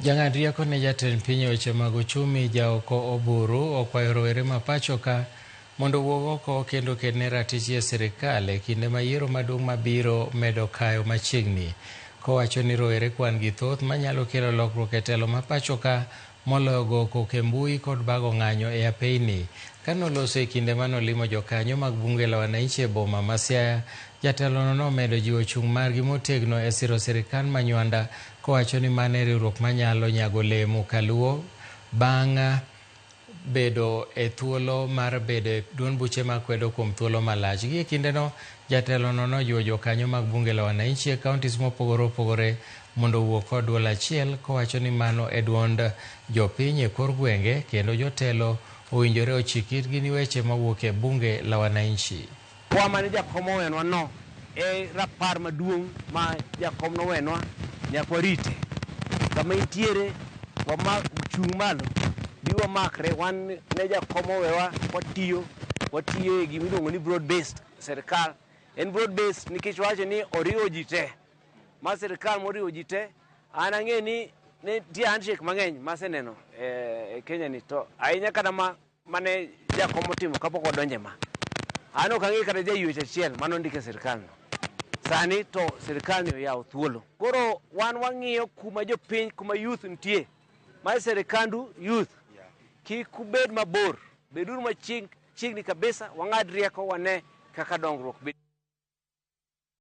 Jang'ad rieko ne jatend piny e weche mag uchumi Jaoko Oburu okwayo rowere ma pacho ka mondo owuog oko kendo oked ne ratichgi e sirikal e kinde ma yiero maduong' mabiro medo kayo machiegni. Kowacho ni rowere kwan gi thoth manyalo kelo lokruok e telo ma pacho ka moloyo go koko e mbui kod bago ng'anyo e apeyni. Kanoloso e kinde manolimo jokanyo mag bunge la wananchi e boma ma Siaya, jatelono nomedo jiwo chung' margi motegno e siro sirikand Manywanda kowacho ni mano e riwruok manyalo nyago olemo kaluwo bang' bedo e thuolo mar bedo e duond buche makwedo kuom thuolo malach. Gie kindeno, jatelono nojiwo jokanyo mag bunge la wananchi e counties mopogore opogore mondo owuo kod duol achiel kowacho ni mano e duond jopiny e kor gwenge kendo jotelo owinjore ochik itgi ni weche mawuok e bunge la wananchi. Kwa mane jakom owenwa no e rapar maduong' ma jakom nowenwa nyaka warite. Kama intiere wama chung' malo bi wamakre wan ne jakom owewa watiyo watiyo e gima iluongo ni broad based sirikal. En broad based nikech wawacho ni oriwo ji te. Ma sirikal moriwo ji te. An ang'e ni nitie handshake mang'eny maseneno e Kenya ni to ahinya kata ma mane jakom otimo kapok odonje ma. An ok ang'e kata jayuech achiel mane ondik e sirkal no. Sani to sirkal ni oyawo thuolo. Koro wan wang'iyo kuma jopiny, kuma youth nitie. Ma sirikandu youth. Kik ubed mabor. Beduru machiegni kabisa, wang'ad rieko wane kaka dongruok bedo.